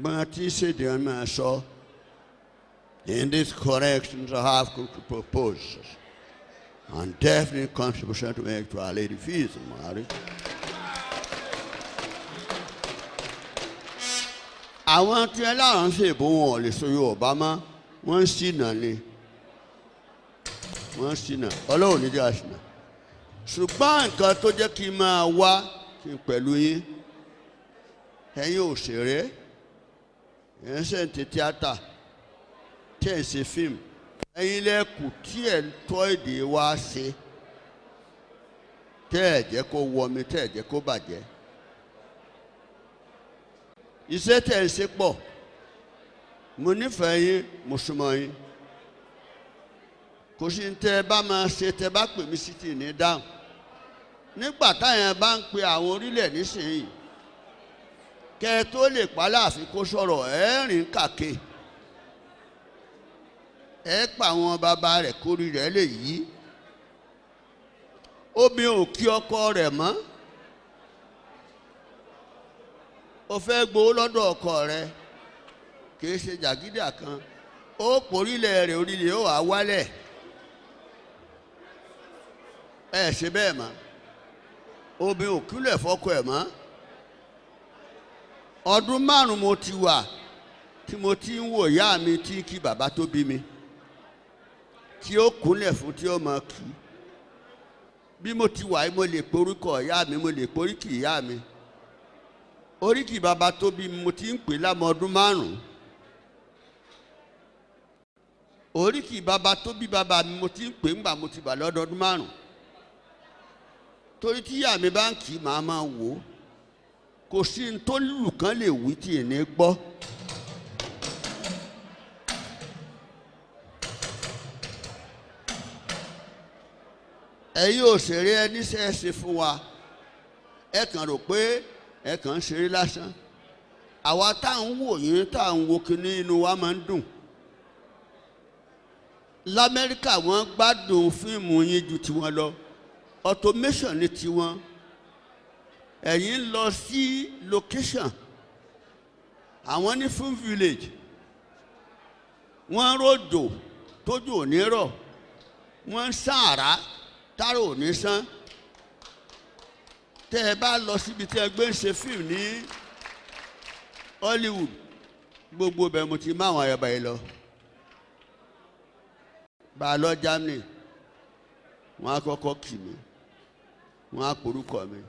gbọ́n tí ṣèdè wọn máa sọ. In these corrections I have proposals and definite contribution to make to our lady fees and marriage. Àwọn tí ẹ láwọn ń ṣèbò wọn ò lè sọ Yorùbá mọ́, wọ́n ń ṣìnà ni, wọ́n ń ṣìnà, Ọlọ́run ní jẹ́ àṣìnà. Ṣùgbọ́n nǹkan tó jẹ́ kí n máa wá kí n pẹ̀lú yín, ẹ̀yin òṣèré, ẹ̀ ń ṣe ń ṣe tíátà, tí ẹ̀ ń ṣe fíìmù, ẹ̀yin lẹ́kù tí ẹ̀ ń tọ́ èdè wa ṣe, tẹ́ ẹ̀ jẹ́ kó wọmi, tẹ́ ẹ̀ jẹ́ kó bàjẹ́. Iṣẹ́ tẹ̀ ń ṣe pọ̀, mo nífẹ̀ẹ́ yín, mo súnmọ́ yín. Kò sí tẹ́ ẹ bá máa ṣe, tẹ́ ẹ bá pè mí sí tì ní dáhùn. Nígbà táyẹn bá ń pe àwọn orílẹ̀ nísìnyí, kẹ́ ẹ tó lè pa láàfin kó sọ̀rọ̀, ẹ rìn kàké, ẹ pa àwọn bàbá rẹ̀ kórìí rẹ̀ lè yí. Obìnrin ò kí ọkọ rẹ̀ mọ́. O fẹ́ gbowó lọ́dọ̀ ọkọ rẹ, kì í ṣe jàgídà kan, ó porílẹ̀ rẹ̀, orílẹ̀ ó wà wálẹ̀. Ẹ ṣe bẹ́ẹ̀ mọ́. Obìnrin ò kúnlẹ̀ fọ́kọ ẹ̀ mọ́. Ọdún 5 mo ti wà tí mo ti ń wò ìyá mi tí kí bàbá tó bí mi, tí ó kúnlẹ̀ fún tí ó máa kí. Bí mo ti wà yìí, mo lè porúkọ ìyá mi, mo lè poríkì ìyá mi. Oríkì bàbá tó bí mi mo ti ń pè lámọ ọdún 5. Oríkì bàbá tó bí bàbá mi mo ti ń pè ńgbà mo ti bà lọ́dọọdún 5. Torí tí ìyá mi bá ń kì í, màá máa wò ó. Kò sí ní tó lù kán lè wí tí ì ní gbọ́. Ẹ̀yin òṣèré ẹ níṣẹ́ ṣe fún wa, ẹ kàn rò pé ẹ kàn ń ṣeré lásán. Àwa tá à ń wò yín, tá à ń wo kinní, inú wa máa ń dùn. Lamẹ́ríkà wọ́n gbádùn fíìmù yín ju tiwọn lọ. Automation ni tiwọn. Ẹ̀yin ń lọ sí location, àwọn ní film village, wọ́n ròjò tójú ò ní rọ̀, wọ́n ń sán àrá táró ò ní sán. Tẹ́ ẹ bá lọ síbi tí ẹ gbé ń ṣe fíìmù ní Hollywood, gbogbo bẹ́ẹ̀ mo ti má àwọn ayaba yìí lọ. Bá a lọ Germany, wọ́n á kọ́kọ́ kì mí, wọ́n á porúkọ mi.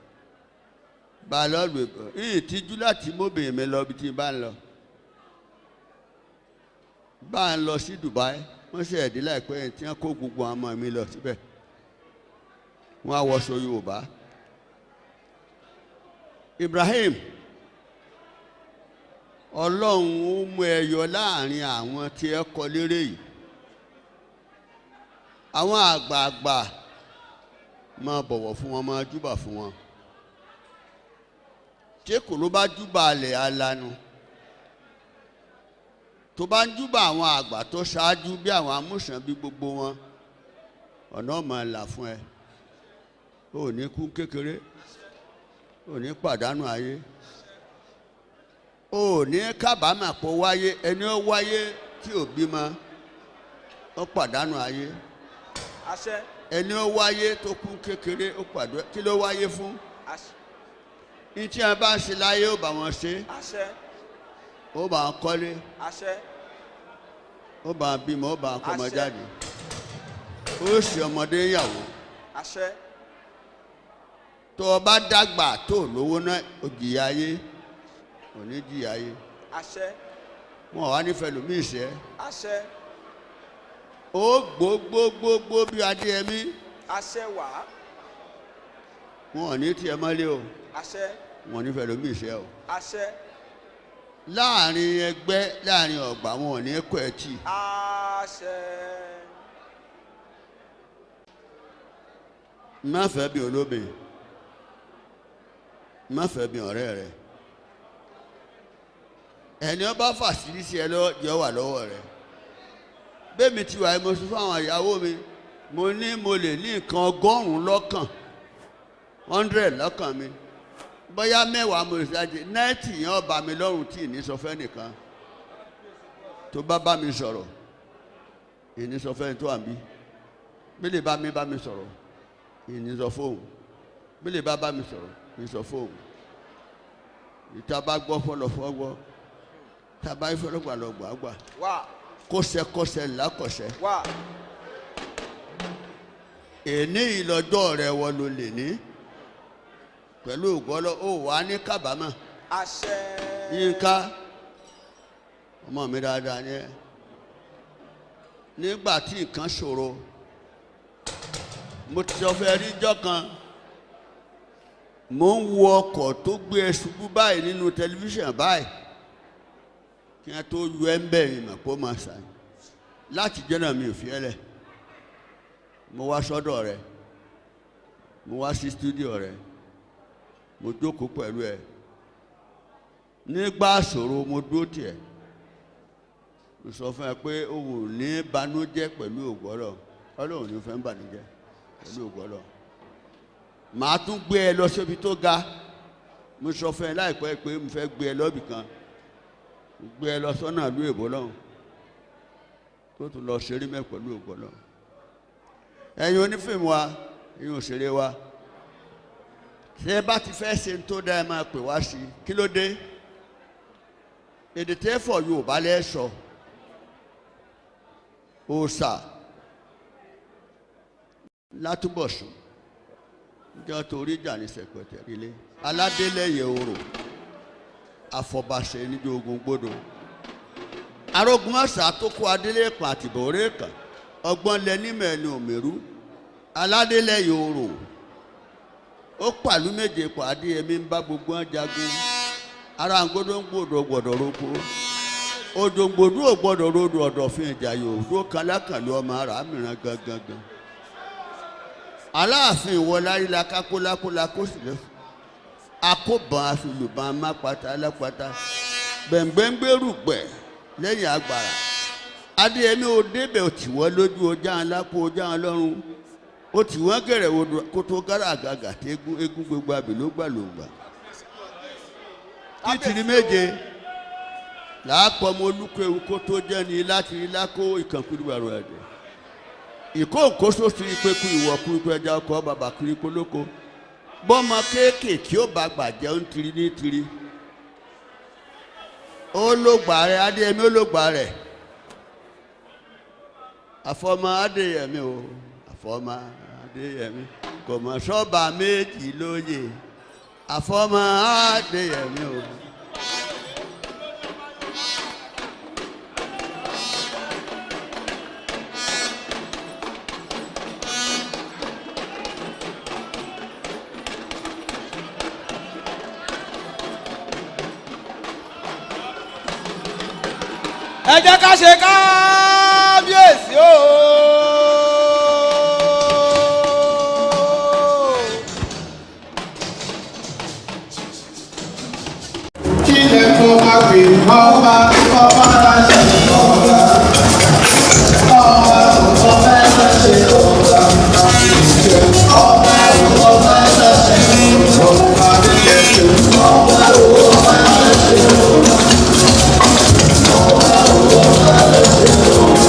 Bá a lọ lù ẹ́ ìtìjú láti mọ́bìnrin mi lọ ibi tí n bá ń lọ. Bá a lọ sí Dubai, wọ́n ṣe ẹ̀dí láìpẹ́ yẹn tí wọ́n kó gbogbo àwọn ọmọ mi lọ síbẹ̀. Wọ́n á wọṣọ Yorùbá. Ibrahim, Ọlọ́run ó mú ẹ yọ láàrin àwọn tí ẹ kọ lérè yìí. Àwọn àgbààgbà máa bọ̀wọ̀ fún wọn, máa júbà fún wọn. Tí kò ló bá júbà alẹ̀ alanu, tó bá ń júbà àwọn àgbà tó ṣáájú bí àwọn amúsàn bí gbogbo wọn, ọ̀nà máa là fún ẹ. O ò ní kú kékeré, o ò ní pàdánù ayé, o ò ní kábàámà pọ̀ wáyé. Ẹni ó wáyé tí ò bímọ ó pàdánù ayé. Ẹni ó wáyé tó kú kékeré ó pàdánù. Kí ló wáyé fún? Ní tí a bá ń ṣe láyé ó bá wọn ṣe, ó bá wọn kọ́lé, ó bá wọn bímọ, ó bá wọn kọ́mọ jáde, ó sì ọmọdé yàwó. Tó o bá dàgbà tó lówó náà, ó jìyà ayé, ò ní jìyà ayé. Wọn wà nífẹ̀ẹ́ lómi ìṣẹ́. Ó gbógbógbógbó bí Adéyẹmí. Wọn ò ní tiẹ̀ mọ́lé o. Wọn ò nífẹ̀ẹ́ lómi ìṣẹ́ o. Láàrin ẹgbẹ́, láàrin ọgbà, wọn ò ní kọ́ ẹ tì. Má fẹ́ bí olóbìn, má fẹ́ bí ọ̀rẹ́ rẹ. Ẹni ó bá fàṣírí sí ẹ lọ́wọ́ jẹ́ wà lọ́wọ́ rẹ. Bẹ́ẹ̀mi ti wà, mo sọ fún àwọn ìyàwó mi, mo ní mo lè ní nǹkan 100 lọ́kàn, 100 lọ́kàn mi, bóyá 10 mo lè ṣáájú, 90 yẹn ó bá mi lọ́rùn tí ì ní sọ fẹ́ nìkan. Tó bá bá mi sọ̀rọ̀, ì ní sọ fẹ́ tó à ń bí. Bí lè bá mi bá mi sọ̀rọ̀, ì ní sọ fóun. Bí lè bá bá mi sọ̀rọ̀, ì ní sọ fóun. Ìta bá gbọ́ fọlọ́fọ́ gbọ́, tá a bá fọlọ́gbà lọ gbà gbà. Kọsẹkọsẹ làkọsẹ. Èní ìlọjọ rẹ wọ ló lè ní pẹ̀lú ògbọ́lọ́, ó wà ní kábàámọ̀. Yínká ọmọ mi dáadáa ni ẹ. Nígbà tí nǹkan ṣòro, mo ti sọ fẹ́ rí ijọ́ kan, mo ń wo ọkọ̀ tó gbé ẹ ṣubú báyìí nínú tẹlifíṣàn báyìí, kí wọ́n tó yọ ẹ́ ń bẹ̀rẹ̀ mọ̀ kó máa sàn. Láti jẹ́ náà mi ò fi ẹ́ lẹ̀. Mo wá sọ́dọ̀ rẹ, mo wá sí stúdíò rẹ, mo jókòó pẹ̀lú ẹ. Nígbà ṣòro mo dúró tiẹ̀. Mo sọ fún ẹ pé o ò ní banújẹ́ pẹ̀lú ògbọ́lọ̀. Ọlọ́run ní fẹ́ ń banújẹ́ pẹ̀lú ògbọ́lọ̀. Màá tún gbé ẹ lọ síbi tó ga. Mo sọ fún ẹ láìpẹ́ pé mo fẹ́ gbé ẹ lọ́bì kan. Gbé ẹ lọ sọ́nà ìlú èbó lọ́hùn, tó tún lọ ṣeré mẹ́ pẹ̀lú ògbọ́lọ̀. Ẹ̀yin onífíìmù wa, ẹ̀yin òṣèré wa ṣé ẹ bá ti fẹ́ ṣe ń tó dá ẹ máa pè wá sí i kí ló dé èdè tẹ́ fọ̀ Yorùbá lẹ́ sọ òòṣà látúbọ̀sùn níjọ́ torí ìjà ní sẹ̀pẹ̀tẹ̀ rílé aládélẹ́yẹ orò àfọ̀bàṣẹ níjọ́ ogun gbódò arógunmáṣá tó kó adélé kan àtìbọ̀rẹ́ kan ọgbọ́n lẹ́nímẹ̀ ẹni òmèrú aládélẹ́yẹ orò ó pàlú méje pọ̀ adéyẹmí ń bá gbogbo wọn jagun ara ngbódóngbòdò gbọ́dọ̀ roko òdòǹgbòdò ò gbọ́dọ̀ rodò ọ̀dọ̀fin ìjàyè òdó kan lákàlù ọmọ ara mìíràn gangan gan aláàfin ìwọlárí la kákólákólá kó sì lọ akóbọn àfìlùbọn amápata alápata gbẹ̀ngbẹ̀ngbẹ̀rùgbẹ̀ lẹ́yìn agbára adéyẹmí ò débẹ̀ ò tì wọ́n lójú ọjà ńlá kó ọjà ńlọ́run ó tì wọ́n gẹ̀rẹ̀ odò kótó gára àgàgà tí eégún eégún gbogbo àbí ló gbà ló gbà títìrí méje làápọ̀ ọmọ olúkọ ewu kó tó jẹ́ ni láti rí lákó ìkànkúrú àrò ẹ̀jẹ̀ ìkóǹkóso sí ìpẹ́kù ìwọ̀kú ikú ẹja ọkọ̀ bàbà kiri kólóko bọ́mọ kéékèèké ó bá gbàjẹ́ ń tiri ní tiri ó ló gbà rẹ̀ adéyẹmí ó ló gbà rẹ̀ àfọmọ adéyẹmí o àfọmọ adéyẹmí kò mọ̀ sọ́ba méjì lóye àfọmọ adéyẹmí o. Ẹ jẹ́ ká ṣe kábíyèsí o. Kílẹ̀ kó má pè ọba ọba láṣẹ ọba. Ọba ọba láṣẹ ọba. Ọba ọba láṣẹ ọba. Ọba ọba láṣẹ ọba. Ọba ọba láṣẹ ọba.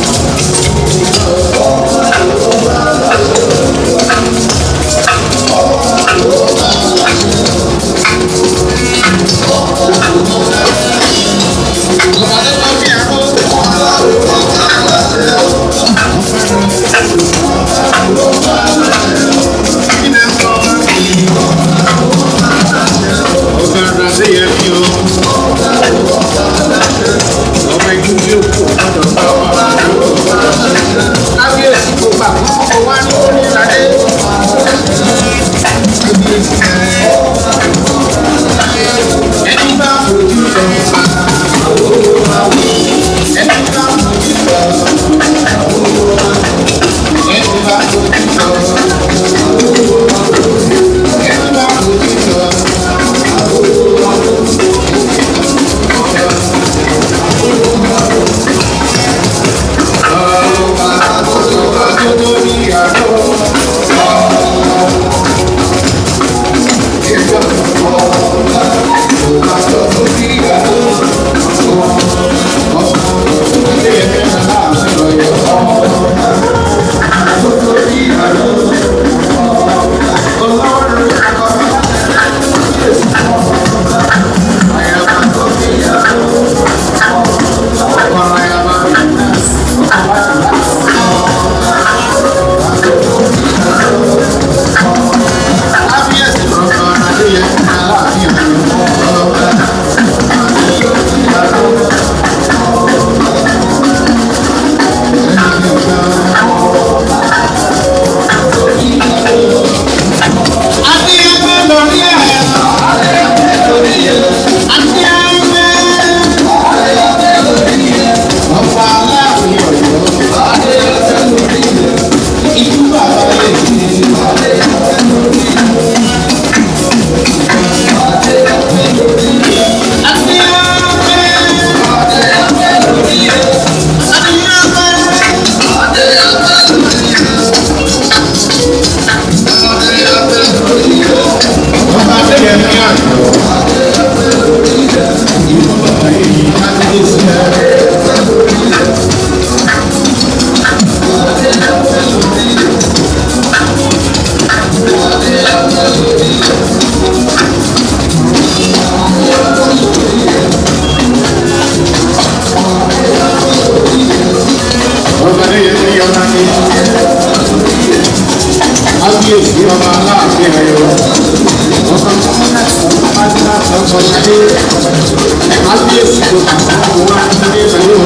Kábíyèsí tó kà fún wa ní ìlú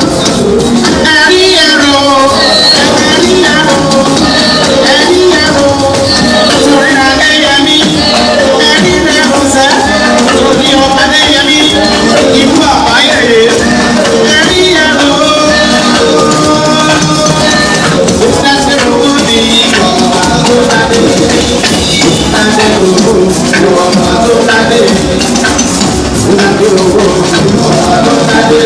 Ẹ̀rí ẹ̀rọ, ẹ̀rí ẹ̀rọ, ẹ̀rí ẹ̀rọ, torí Adéyẹmí, ẹ̀rí ẹ̀rọ sẹ́, torí ọba Adéyẹmí, ikú àbáyẹyẹ, ẹ̀rí ẹ̀rọ. Ó dáṣẹ́ owó ní ọba tó dádé, ó dáṣẹ́ owó ní ọba tó dádé, ó dáṣẹ́ owó ní ọba tó dádé.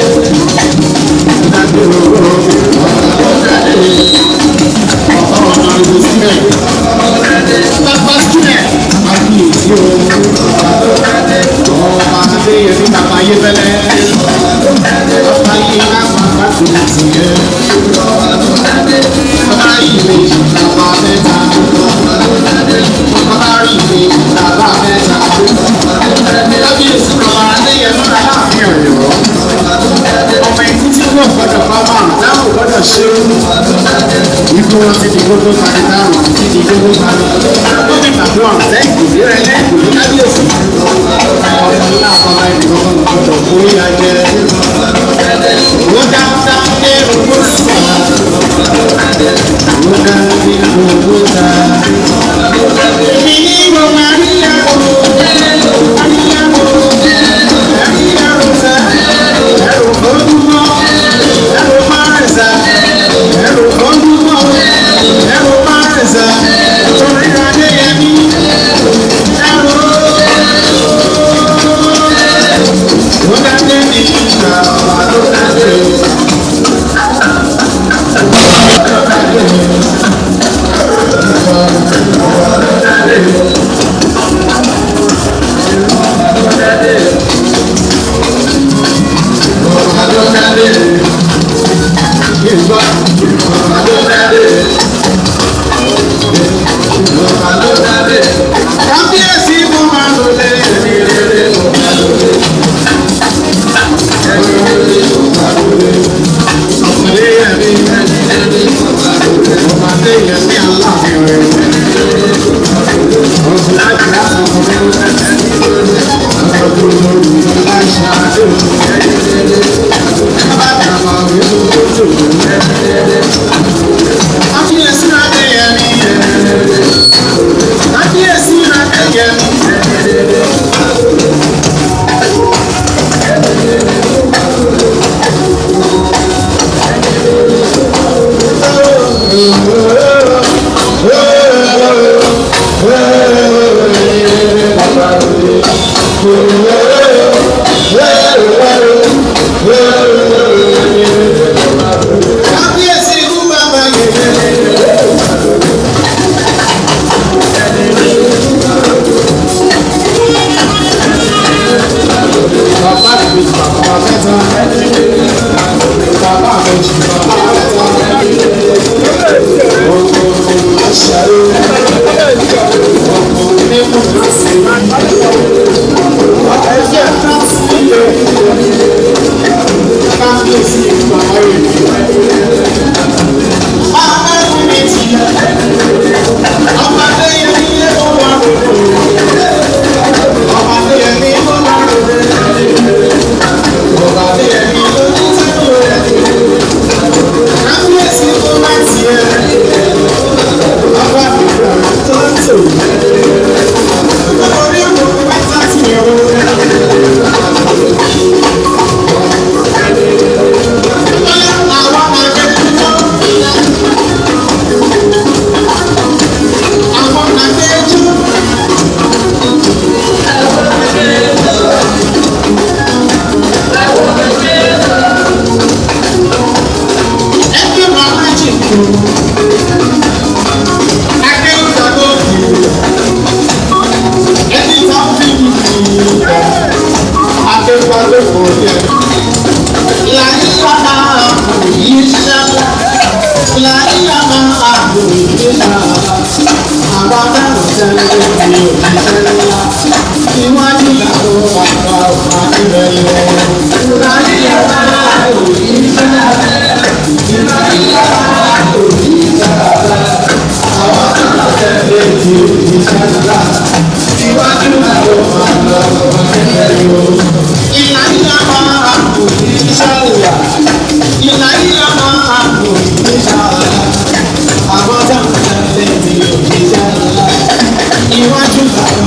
Ọmọ ẹni tí wọ́n gbọ́dọ̀ bá márùn táwọn gbọ́dọ̀ ṣe é ikú wọn ti di gbogbo tani táwọn ti di gbogbo tani ó ní bàbá wọn sẹ́yìn kò rẹ lẹ́yìn kò ní kábíyèsí ọmọ ńlá àbábá ẹni gbọ́dọ̀ gbọ́dọ̀ kórí ajẹ ó dá dá dé owó sà ó dá dé owó sà. Èmi ní mo máa rí ẹ̀rọ rí ẹ̀rọ rí ẹ̀rọ sà ẹ̀rọ fọ́dúnmọ́ ẹ̀rọ márùn-ún ẹ̀rọ fọ́dúnmọ́ ẹ̀rọ márùn-ún torí Adéyẹmí ẹ̀rọ ó dáadé ní ìgbà ọ̀bà tó dáadé. Kábíyèsí mo máa lò lé ẹni rere mo máa lò lé. Ẹni rere mo máa lò lé. Ọ̀lẹ́ ẹ̀mí ẹni rere mo máa lò lé. Ọba téèyàn ní aláàfin rẹ̀. Ọ̀sùn láti lásán fún mi. Ọ̀sùn lórí láṣà tó. Bàbá dàgbà òye tó tó tó. Kábíyèsí Adéyẹmí. Kábíyèsí Adéyẹmí. Kábíyèsí ikú bàbá yẹn. Bàbá mi bàbá mẹ́ta. Bàbá mi bàbá mẹ́ta. Ọkọ̀ ìṣàlẹ̀. Ọkọ̀ mímú sí. Ẹ̀jẹ̀ ká sí ilé. Kábíyèsí bàbá yẹn. Bàbá mi ti yẹ. Ọba Adéyẹmí yẹ kó wà lóko. Ọba Adéyẹmí kó wà lóko. Ọba Adéyẹmí ló ní tẹ́lẹ̀ rẹ̀. Kábíyèsí kó má tiẹ̀. Ọba ìgbà tó ń tò. Orí òkú pátá ti yẹ wọ́n. Àwọn akẹ́kọ̀ọ́. Àwọn akẹ́kọ̀ọ́. Ẹgbẹ́ màmá jì kú. Akẹ́kọ̀ọ́ tó kù. Ẹni tá a fi kú. Akẹ́kọ̀ọ́ tó kù yẹ. Láyé máa kù yí ṣá. Láyé máa kù yí ṣá. Àwa náà tẹ́lẹ̀ ní òṣìṣẹ́ ńlá. Iwájú làwọn bàbá ọ̀pá nílẹ̀ yẹn. Láyé máa kù yí ṣá. Láyé máa kù yí ṣá. Àwa náà tẹ́lẹ̀ ní òṣìṣẹ́ ńlá. Bye.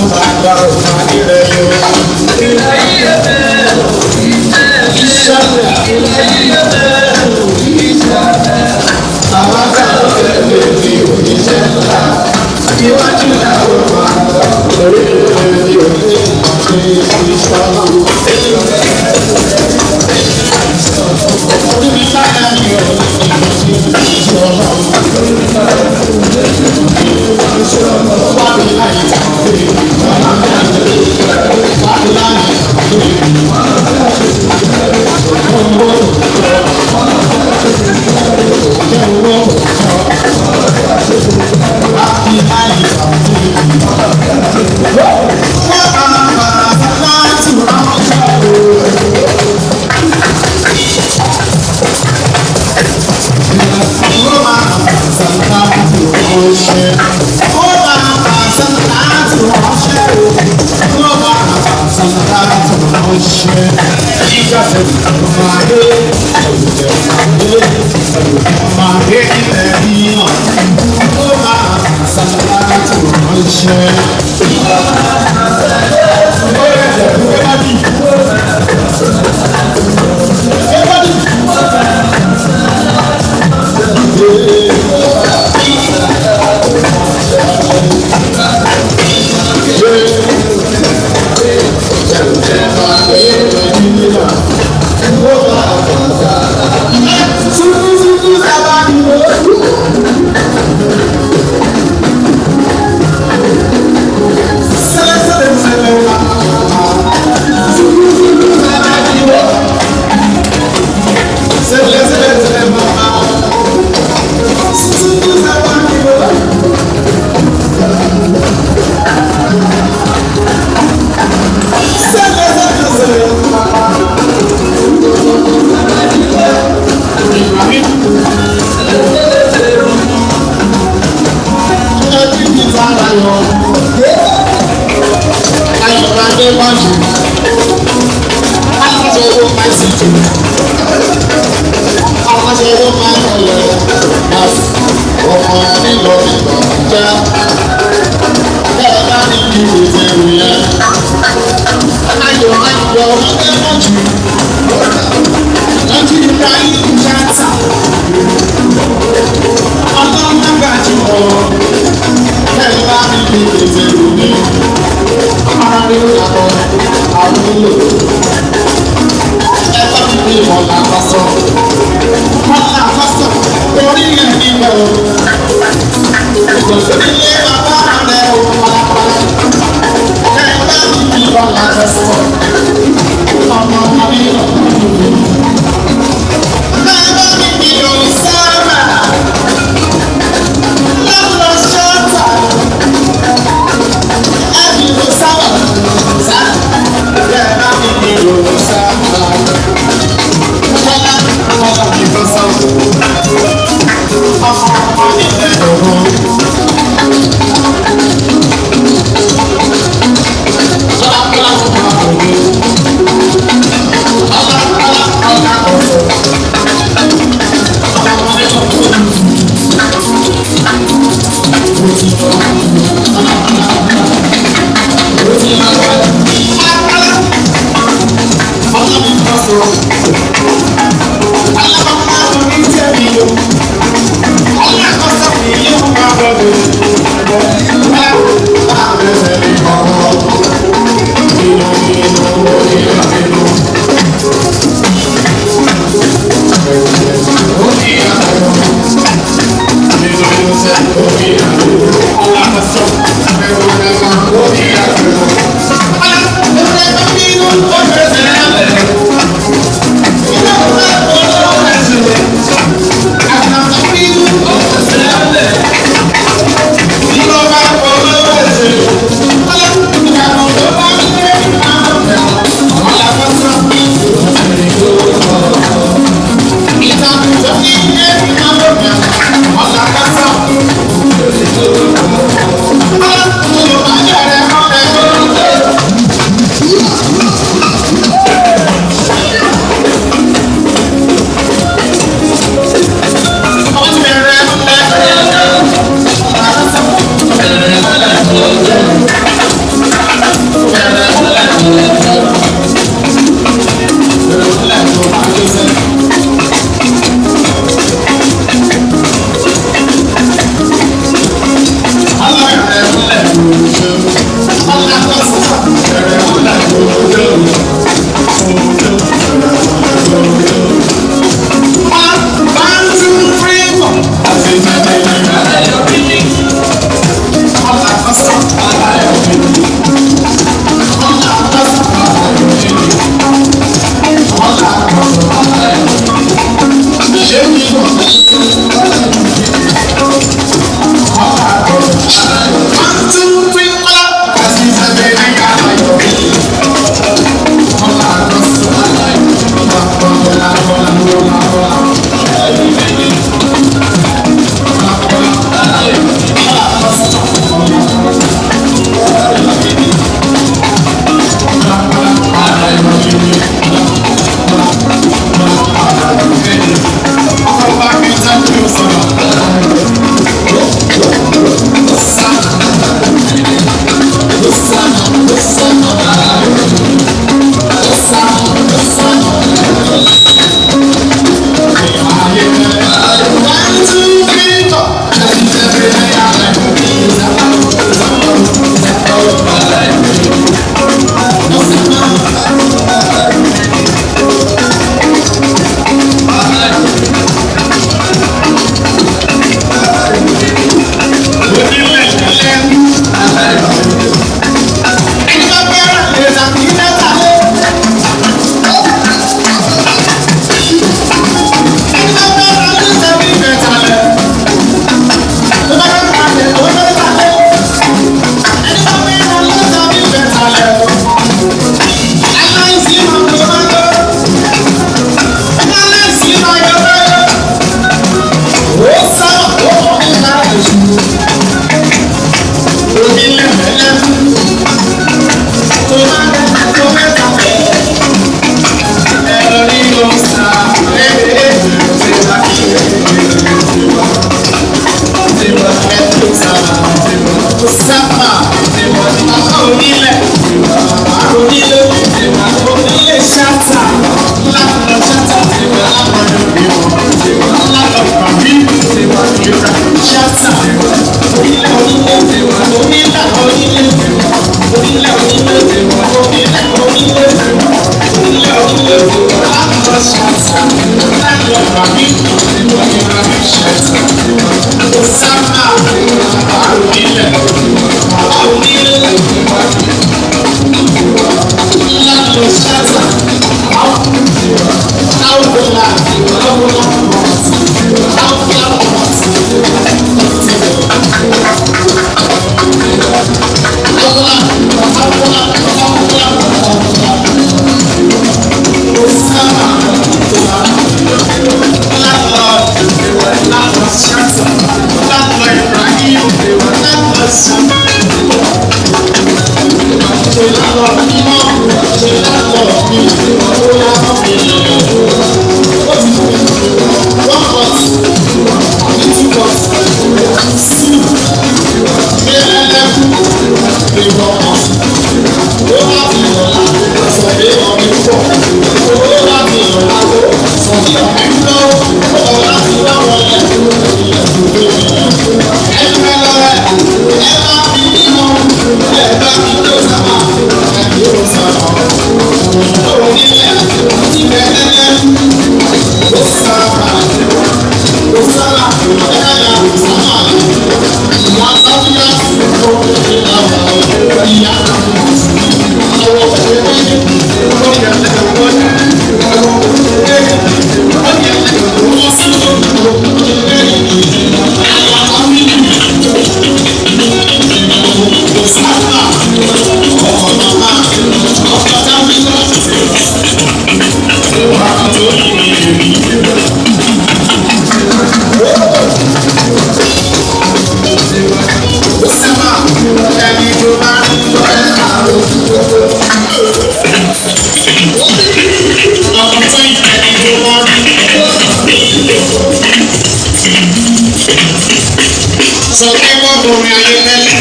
Sọ pé wọ́n borin ayé tẹ́lẹ̀,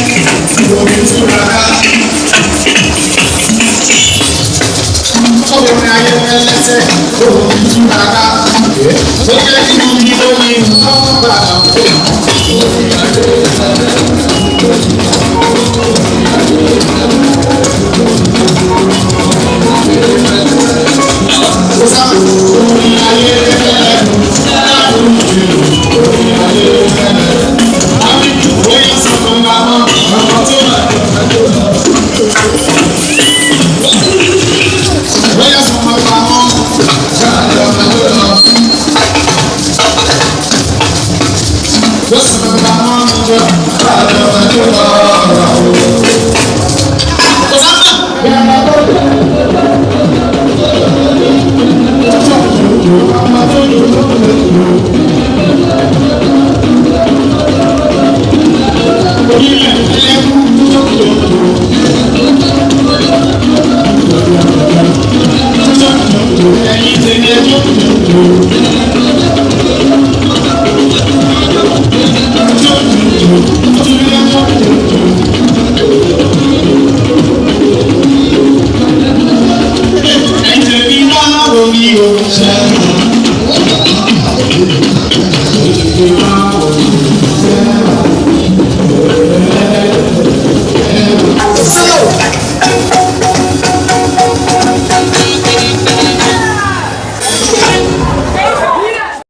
omi túra ká. Wọ́n borin ayé tẹ́lẹ̀ sẹ́, omi túra ká. Ó jẹ́ kí omi lómi ọ̀gbà. Ó sábà orin ayé tẹ́lẹ̀, orin ayé tẹ́lẹ̀. Ẹ̀jẹ̀ mi wá omi ò ṣe.